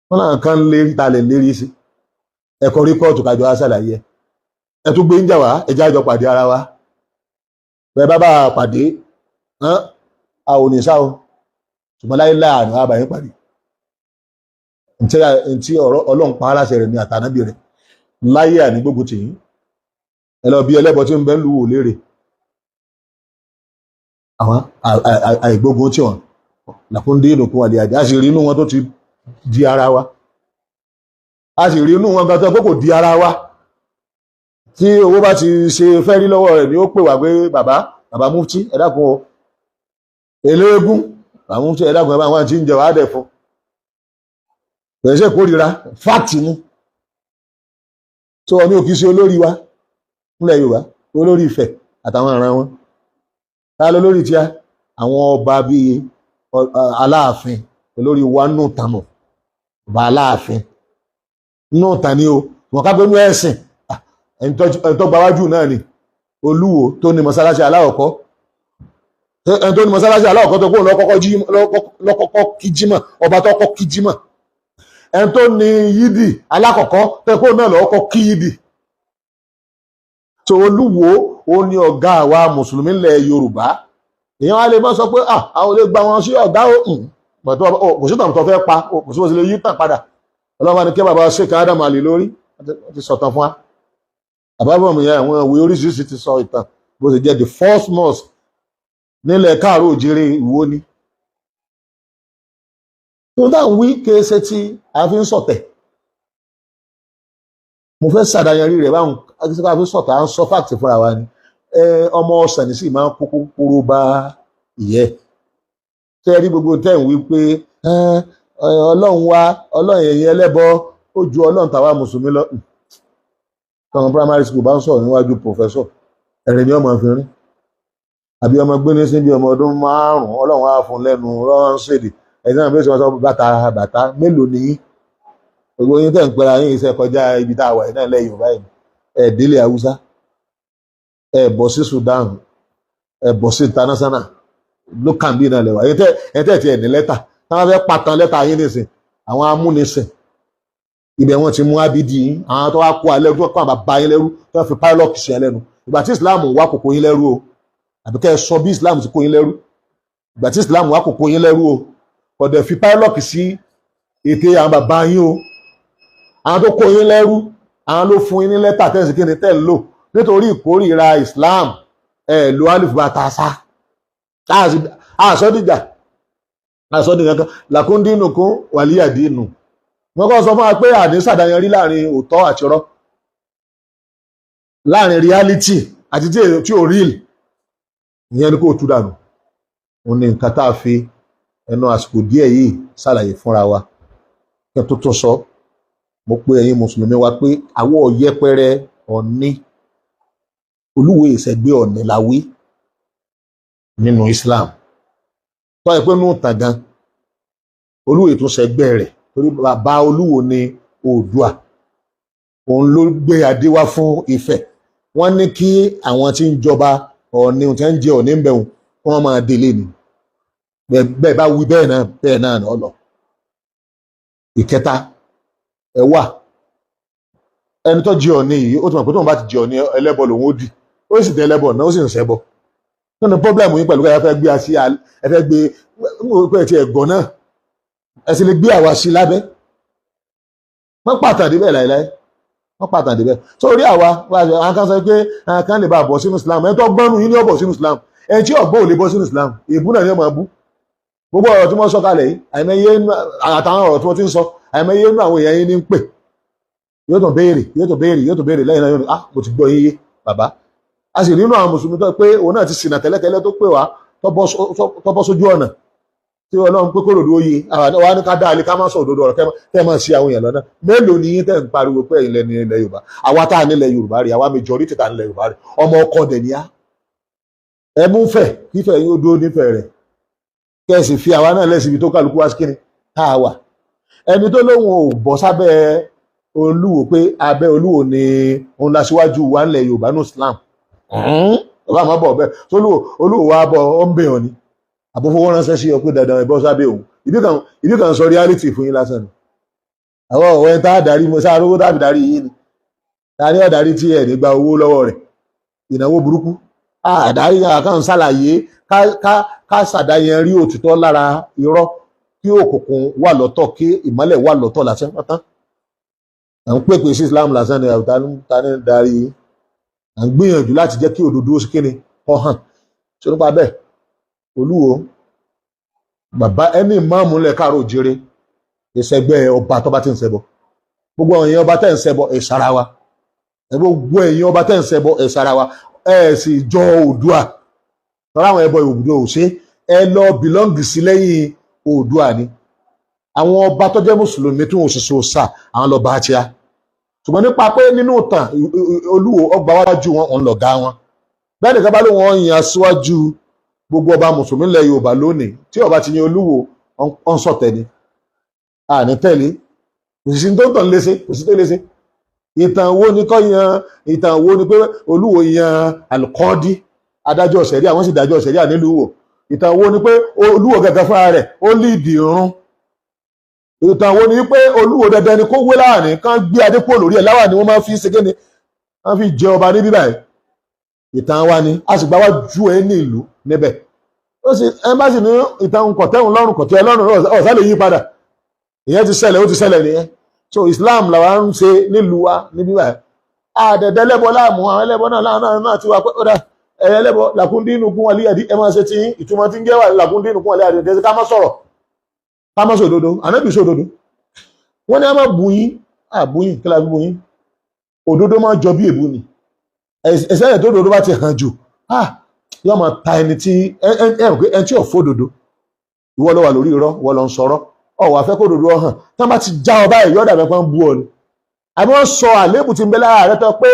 Wọn náà kàn lérí ta lè lérí sí ẹ̀kọ́ rí kóòtù kájọ á ṣàlàyé ẹ̀. Ẹ tún gbé ń jà wá, ẹjẹ́ àjọ pàdé ara wa. Bẹ́ẹ̀ bá bá a pàdé, a ò ní sá o, ṣùgbọ́n láyé láàánú àbáyé pàdé ntí ọ̀rọ̀ Ọlọ́run pa aláṣẹ rẹ̀ ní àtànábì rẹ̀ láyé àní gbógun tì yín. Ẹ lọ bí ẹlẹ́bọ tí ń bẹ ń lù wò léèrè àwọn àìgbógun tí wọn làkúndé ìnùkún àlè àjẹ́. A sì rí inú wọn tó ti di ara wa, a sì rí inú wọn gan tó pé kò di ara wa. Tí owó bá ti ṣe fẹ́ rí lọ́wọ́ rẹ̀ ni ó pè wá pé, "Bàbá, bàbá mufti, ẹ dákun o, eléégún, bàbá mufti, ẹ dákun, ẹ bá wọn ti ń jẹ wàá dẹ̀ fún." Kò ṣe kórìíra, fact ni. Tó wọn ní òkì sí olórí wa nílẹ̀ Yorùbá, olórí Ifẹ̀ àtàwọn ìran wọn. Ta ló lórí tíá? Àwọn ọba bíi Aláàfin, olórí wa nù tànù, ọba Aláàfin nù tàn ní o. Wọn ká pé nú ẹ̀sìn, ẹni tó gbawájú náà ni Olúwo tó ní mọ́sálásí aláwọ̀kọ́. Ẹni tó ní mọ́sálásí aláwọ̀kọ́ tó kó lọ́kọ́kọ́ kí jímọ̀, ọba tó kọ́ kí jímọ̀. Ẹni tó ní yídì alákọ̀ọ́kọ́ tó kó náà lọ́kọ́ kí yídì. Tó Olúwo, ó ní ọ̀gá àwa mùsùlùmí ilẹ̀ Yorùbá. Èèyàn á lè má sọ pé àwọn olè gba wọn sí ọ̀gá o. Kò sí tàn tó fẹ́ pa, kò sí bó ṣe lè yí tàn padà. Ọlọ́mọ ni kí bàbá Sheikh Adam Ali lórí ti sọ̀tàn fún wa. Àbábọ̀ mi yẹn, àwọn ìwé oríṣiríṣi ti sọ ìtàn bó ṣe jẹ́ the first mosque nílẹ̀ káàró òjìrè, Ìwó ni. Tó dáhùn wí kéésẹ́ tí a fi ń sọ̀tẹ̀, mo fẹ́ ṣàdáyanrí rẹ̀ báwọn akíṣẹ́ a fi ń sọ̀tẹ̀, à ń sọ fact fúnra wa ni. Ọmọ ọ̀sán ní sì máa ń kókó kóró bá ìyẹ́ tẹ́ ẹ rí gbogbo tẹ́ ń wí pé Ọlọ́run wa, Ọlọ́run ẹ̀yin ẹlẹ́bọ, ó ju Ọlọ́run tàwa mùsùlùmí lọ. Tọmọ primary school bá ń sọ̀rọ̀ níwájú professor, ẹ̀rìn ni ọmọ fi rín, àbí ọmọ gbéní sí bí ọmọ ọdún 5, Ọlọ́run á fún lẹ́nu ránṣẹ́dì ẹ̀sìn náà bí ó ṣe wọ́n sọ bàtà bàtà mélòó ni yín? Gbogbo yín tẹ̀ ń pera yín iṣẹ́ kọjá ibi tá a wà náà lẹ́yìn Yorùbá yìí. Ẹ̀ délé Haúsá, ẹ̀ bọ̀ sí Sudan, ẹ̀ bọ̀ sí international lókàn bí náà lẹ́wà. Ẹ̀yin tẹ́ tiẹ̀ ní lẹ́tà táwọn fẹ́ pàtàn lẹ́tà yín nìsín, àwọn amúnisìn ibẹ̀ wọ́n ti mú abidi yín, àwọn tó wá kó alẹ́ tó kó àwọn bàbá yín lẹ́rú, tó fi padlock sí ẹ lẹ́nu. Ìgbà tí Islam wá kò kó yín lẹ́rú o, àbí kẹ́ ẹ sọ bí Islam ti kó yín lẹ́rú? Ìgbà tí Islam wá kò kó yín lẹ́rú o, kò dẹ̀ fi padlock sí ètè àwọn bàbá yín o. Àwọn tó kó yín lẹ́rú, àwọn ló fún yín ní lẹ́tà tẹ́sí kí ni tẹ́ ń lò. Nítorí ìkórìíra Islam, ẹ̀ lo alif bá ta sá àsọdìjà àsọdìjà kan làkúndínù kún wàlíyàdínù. Wọ́n kọ́ sọ fún wa pé àní sàdáyanrí láàrin òótọ́ àti ọ̀rọ̀, láàrin reality àti tí ò real. Ìyẹn ni kò tú dànù. Òun ni nǹkan tá a fi ẹnu àsìkò díẹ̀ yìí ṣàlàyé fúnra wa. Kí n tó tún sọ, mo pe ẹ̀yin mùsùlùmí wa pé àwọ̀ yẹpẹrẹ Ọ̀ní, Olúwo ìṣẹ̀gbẹ́ Ọ̀ní la wí nínú Islam. Tó yẹ pé nù tàn gan, Olúwo tún ṣẹgbẹ́ rẹ̀, torí bàbá Olúwo ni Oòduà, òun ló gbé adé wá fún Ifẹ̀. Wọ́n ní kí àwọn tí ń jọba Ọ̀ní tí ń jẹ Ọ̀ní ń bẹ̀rù kí wọ́n máa délé ni. Bẹ́ẹ̀ bá wí bẹ́ẹ̀ náà, bẹ́ẹ̀ náà lọ. Ìkẹta, ẹ wà ẹni tó jẹ Ọ̀ní yìí, ó ti mọ̀ pé tóun bá ti jẹ Ọ̀ní, ẹlẹ́bọ lòun ó di, ó sì dé ẹlẹ́bọ náà, ó sì ń ṣẹbọ. Kí ni problem yín pẹ̀lú ẹ fẹ́ gbé àṣì, ẹ fẹ́ gbé pé ti ẹ̀gọ́ náà, ẹ sì lè gbé àwa sí lábẹ́? Wọ́n pàtàkì bẹ́ẹ̀ láìláì, wọ́n pàtàkì bẹ́ẹ̀ sórí àwa. Àwọn kan sọ pé àwọn kan lè bá bọ̀ sínú Islam. Ẹni tó gbọ́nù yín ní ó bọ̀ sínú Islam, ẹni tí ọ̀gbọ́n ò lè bọ́ sínú Islam. Èébú náà ni ó máa bú. Gbogbo ọ̀rọ̀ tí wọ́n sọ kalẹ̀ yìí, àìmọye àtàwọn ọ̀rọ̀ tí wọ́n ti ń sọ, àìmọye inú àwọn èèyàn yín ní ń pè, yóò tún béèrè, yóò tún béèrè, yóò tún béèrè. Lẹ́yìn náà yóò ní, "Ah, mo ti gbọ́ yín yé, bàbá." A sì nínú àwọn mùsùlùmí tó pé òun náà ti ṣìnà tẹ́lẹ̀tẹ́lẹ̀, tó pè wá, tó bọ́ sójú ọ̀nà tí Ọlọ́run pé kóró ló yé wa ní ká dá alẹ́ ká má sọ òdodo ọ̀rọ̀ kẹ́ máa ṣe àwọn èèyàn lọ́nà. Mélòó ni yín tẹ́ ń pariwo pé ẹ̀yin lẹ́ni ilẹ̀ Yorùbá? Àwa tá a nílẹ̀ Yorùbá rí, àwa majority tá a nílẹ̀ Yorùbá rí, ọmọ ọkọ dẹ̀ ní á. Ẹ mú fẹ̀ kífẹ̀ yín ó dúró nífẹ̀ẹ́ rẹ̀, kẹ́ ẹ sì fi àwa náà lẹ́sìn ibi tó kálukú wá sí kíni tá a wà. Ẹni tó lóun ò bọ́ sábẹ́ Olúwo, pé abẹ́ Olúwo ni òun lásìwájú wa ńlẹ̀ Yorùbá ní Islam, bàbá àmọ́ bọ̀ bẹ́ẹ̀ sólúwo. Olúwo wa bọ̀, ó ń bẹ̀ ọ́ ni àbófowó ránṣẹ́ sí ọ pé dandan ẹ bọ́ sábẹ́ òun. Ibi kan sọ reality fún yín lásán ni. Àwọn ọ̀wẹ́ tá a darí mo sáré owó tàbí darí yín ni. Ta ni ọ̀darí tí ẹ̀ ní gba owó lọ́wọ́ rẹ̀? Ìnáwó burúkú. Àdárí àkàn ṣàlàyé ká ṣàdáyẹn rí òtítọ́ lára irọ́, kí òkùnkùn wà lọ́tọ̀, kí ìmọ́lẹ̀ wà lọ́tọ̀ lásán pátá. À ń pèpè sí Islam lásán ni ta ni darí yín. À ń gbìyànjú láti jẹ́ kí òdodo ó kíni kó hàn. Ṣé nípa bẹ́ẹ̀, Olúwo bàbá ẹni ìmáàmù ńlẹ̀ káàró òjèrè ìṣẹ́gbẹ́ ọba tó bá ti ń ṣẹbọ. Gbogbo àwọn èèyàn ọba tẹ́ ń ṣẹbọ ìṣara wa. Gbogbo èèyàn ọba tẹ́ ń ṣẹbọ ìṣara wa. Ẹ sì jọ Oòduà. Tọ́lá àwọn ẹbọ Oòduà ò ṣe ẹ lọ bìlọ́ǹgì sí lẹ́yìn Oòduà ni. Àwọn ọba tó jẹ́ mùsùlùmí tí wọn ò ṣiṣẹ́ òòṣà àwọn lọ́ba àti a. Ṣùgbọ́n nípa pé nínú ìtàn Olúwo ọgbà wájú wọn òun lọ̀gá wọn. Bẹ́ẹ̀ nìkan bá lóun ọ̀yàn aṣíwájú gbogbo ọba mùsùlùmí ilẹ̀ Yorùbá lónìí tí ọba ti yan Olúwo ọ̀n sọ̀tẹ̀ ni. Àní tẹ̀lé kò sí tó ń tàn léṣe, kò sí tó léṣe. Ìtàn wo ni kọ́ yan, ìtàn wo ni pé Olúwo yan Alukọ́dí adájọ́ ṣẹ̀ríà, wọ́n sì dájọ́ ṣẹ̀ríà nílùú Ìwó. Ìtàn wo ni pé Olúwo gẹ́gẹ́ fúnra rẹ̀ ó líìdì irun. Ìtàn wo ni pé Olúwo dandan ni kó wé láàrin kán gbé adé kúrò lórí ẹ̀ láwà ni wọ́n máa fi ṣe kéde wọ́n fi jẹ ọba ní bíbáyìí. Ìtàn wa ni a sì gbá wá ju ẹ ní ìlú níbẹ̀. Ó sì ẹ bá sì ní ìtàn kọ̀tẹ́hùn lọ́rùn kọ̀tẹ́ lọ́rùn ọ̀sá lè yí padà. Ìyẹn ti ṣẹlẹ̀, ó ti ṣẹlẹ̀ nìyẹn. So Islam làwa ń ṣe nílùú wa níbí báyìí. Àdẹ̀dẹ̀ ẹlẹ́bọ láàmú àwọn ẹlẹ́bọ náà láàánú náà ti wá pé ó dà ẹ̀yẹ ẹlẹ́bọ làkúndínú kún wọlé àdí ẹ máa ṣe tí ìtumọ̀ tí ń jẹ́ wà làkúndínú kún wọlé àdí ẹ̀ ká má sọ̀rọ̀ ká má sòdodo. Ànábì sòdodo. Wọ́n ní a máa bù yín, à bù yín, kí la fi bù yín? Òdodo máa jọ bí èbú ni. Ẹ̀sẹ̀ yẹn tó dodo bá ti hàn jù, yóò máa ta ẹni tí ẹ tí ò fódodo. Ìwọ ló wà lórí irọ́, ìwọ ló ń sọ̀rọ̀. Ọ̀ wà fẹ́ kó dodo hàn. Tí wọ́n bá ti já ọ báyìí, yóò dàbẹ̀ pé ń bú ọ ni. Àbí wọ́n sọ àléébù tí ń bẹ lára rẹ tó pé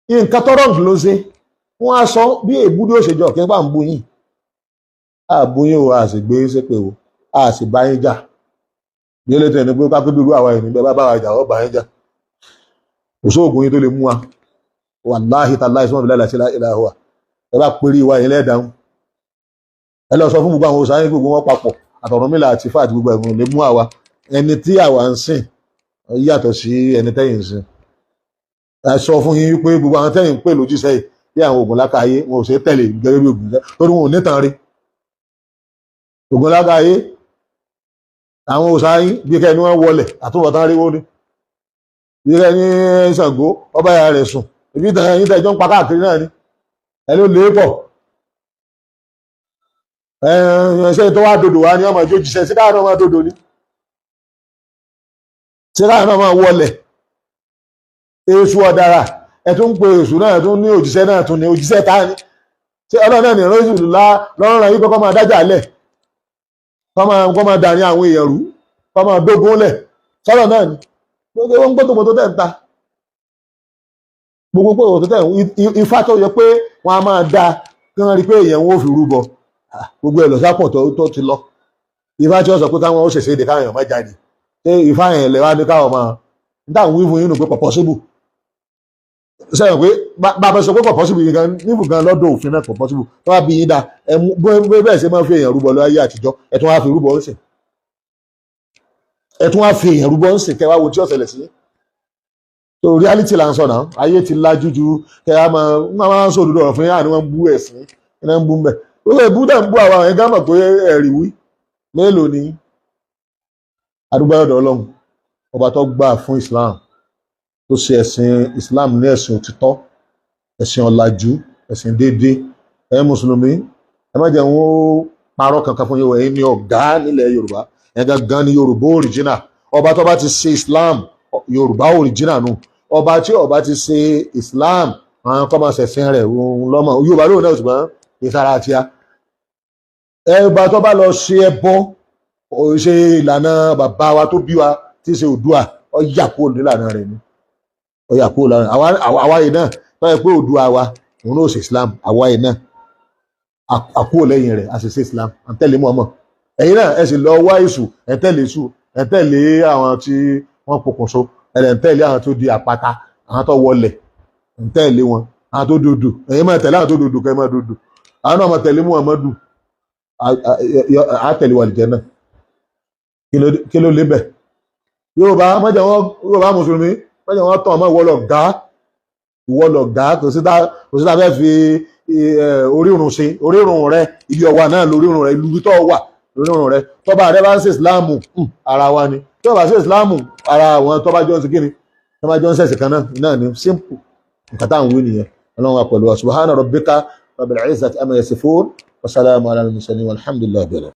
nǹkan tó rọ̀ǹgì ló ṣe. Wọ́n á sọ bí èbú ní òṣèjọ kí wọ́n bá ń bú yín. À bú yín o, a sì gbé ṣépè o, a sì bá yín jà. Bí elétò ẹni pé kápẹ́ bí irú àwa ẹni bẹ́ẹ̀ bá bá wa jà, ó bá yín jà. Kò sóògùn yín tó lè mú wa. Wàláhì tàláhì sọ́mọ́ bíláì láti ilá wa. Ẹ bá péré ìwà yín lẹ́ẹ̀dáhùn. Ẹ lọ sọ fún gbogbo àwọn òṣàyìn gbogbo wọn papọ̀ àtọ̀rúnmìlà àti Ifá àti gbogbo ẹ̀gbọ́n lè mú àwa. Ẹni tí àwa ń sìn yàtọ̀ sí ẹni tẹ́yìn ń sìn. Ẹ sọ fún yín wípé gbogbo àwọn tẹ́yìn ń pè lójúṣẹ́ yìí bí àwọn Ògùn lákàáyé wọn ò ṣe tẹ̀lé gẹ́gẹ́ bí Ògùn torí wọn ò nítan rí. Ògùn lákàáyé àwọn òṣàyìn bí kẹ́ni wọ́n wọlẹ̀ àtúbọ̀tán rí wọ́n ní. Bí kẹ́ni Ṣàngó ọba ìyá rẹ̀ sùn ibi ìtàn yín tẹ́jọ́ ń pa káàkiri náà ni ẹ ló lè pọ̀. Ṣé tó wá dodo wá ní ọmọ ìjó jíṣẹ́ sí káà náà máa dodo ni, sí káà náà máa wọlẹ̀. Èṣù ọ̀dàrà ẹ tún ń pe èṣù náà, ẹ tún ní òjíṣẹ́ náà, tún ní òjíṣẹ́ ta ni. Ṣé Ọlọ́run náà ní ìrán èṣù lọ́rùn rẹ̀ yí kọ́kọ́ máa dájà lẹ̀, kọ́ máa dàrin àwọn èèyàn rú, kọ́ máa dógún lẹ̀ sọ́rọ̀ náà ni. Gbogbo wọn gbọ́dọ̀ tẹ̀ ń ta gbogbo pé òtún tẹ̀ ifá tó yẹ pé wọ́n á máa da kí wọ́n rí pé èèyàn wọn ò fi rúbọ gbogbo ẹ̀ lọ́sàpọ̀ tó ti lọ. Ifá tí wọ́n sọ pé káwọn ó ṣẹ̀ṣẹ̀ èdè káwọn èèyàn má jáde, ṣé ifá yẹn lè wá ní káwọn máa ń dáhùn wí fún yín nù pé kò possible. Sẹ́yìn pé bàbá sọ pé kò possible yìí gan níbù gan lọ́dọ̀ òfin náà kò possible. Tó bá bí yín dá ẹ mú bẹ́ẹ̀ ṣe máa fi èèyàn rúbọ láyé àtijọ́, ẹ tún wá fi rúbọ ń sìn, ẹ tún wá fi èèyàn rúbọ ń sìn kẹ́ wá wo tí ó ṣẹlẹ̀ sí. So reality là ń sọ náà, ayé ti lajú ju kẹ́ á máa ń sọ òdodo ọ̀rọ̀ fún yín, àní wọ́n ń bú ẹ̀sìn iná ń bú mbẹ̀. Ó lè bú dà ń bú àwọn àwọn ẹ̀gá mọ̀ pé ẹ̀rì wí mélòó ni. Adúgbò ọ̀dọ̀ Ọlọ́run ọba tó gbà fún Islam tó ṣe ẹ̀sìn Islam ní ẹ̀sìn òtítọ́, ẹ̀sìn ọ̀làjú, ẹ̀sìn déédéé. Ẹ mùsùlùmí ẹ má jẹ́ wọn ó parọ́ kankan fún yín, ẹ̀yin ni ọ̀gá nílẹ̀ Yorùbá, ẹ̀ gangan ni Yorùbá original. Ọba tó bá ti ṣe Islam Yorùbá original nù. Ọba tí ọba ti ṣe Islam àwọn kọ́ máa ṣẹ̀sìn rẹ̀ òun lọ́mọ Yorùbá lóun náà, ṣùgbọ́n ìsara àti a. Ẹba tó bá lọ ṣe ẹbọ ṣe ìlànà bàbá wa tó bí wa tí ṣe Oòduà, ó yà kúrò nílànà rẹ̀ ni, ó yà kúrò lánàá. Àwa yìí náà tó yẹ pé Oòduà wa òun náà ṣe Islam, àwa yìí náà àkúrò lẹ́yìn rẹ̀ a sì ṣe Islam, à ń tẹ̀lé Muhammad. Ẹ̀yin náà ẹ sì lọ wá èṣù, ẹ̀ tẹ̀lé èṣù, ẹ̀ tẹ̀lé àwọn tí wọ́n pokùnso, ẹ̀ tẹ̀lé àwọn tó di àpáta, àwọn tó wọlẹ̀, ẹ̀ tẹ̀lé wọn, àwọn tó dodo. Ẹ̀yin máa tẹ̀lé àwọn tó dodo kẹ́ máa dodo, àwọn náà máa tẹ̀lé Muhammadu, á tẹ̀lé wà lìjẹ́ náà. Kí ló lé bẹ̀? Yorùbá mọ́jà wọn, Yorùbá mùsùlùmí mọ́jà wọn tàn mọ́. Ìwọ lọ gá, ìwọ lọ gá. Kò sí tá fẹ́ fi orírun ṣe orírun rẹ. Ibi ọwà náà lórírun rẹ, ìlú tó wà lórírun rẹ. Tọ́ba rẹ bá ń ṣe ìsìláàmù, ara wa ni. Tí ó bá ṣe ìsìláàmù, ara àwọn tọ́ba jọ ń ṣe kíni, tọ́ba jọ ń ṣẹ̀sìn kan náà náà ni. Simple, nǹkan tá à ń wí nìyẹn. Ọlọ́run wa pẹ̀lú wa. Subhana rabbika rabbil izzati amma yasifun wa salamun ala al-mursalin walhamdulillahi.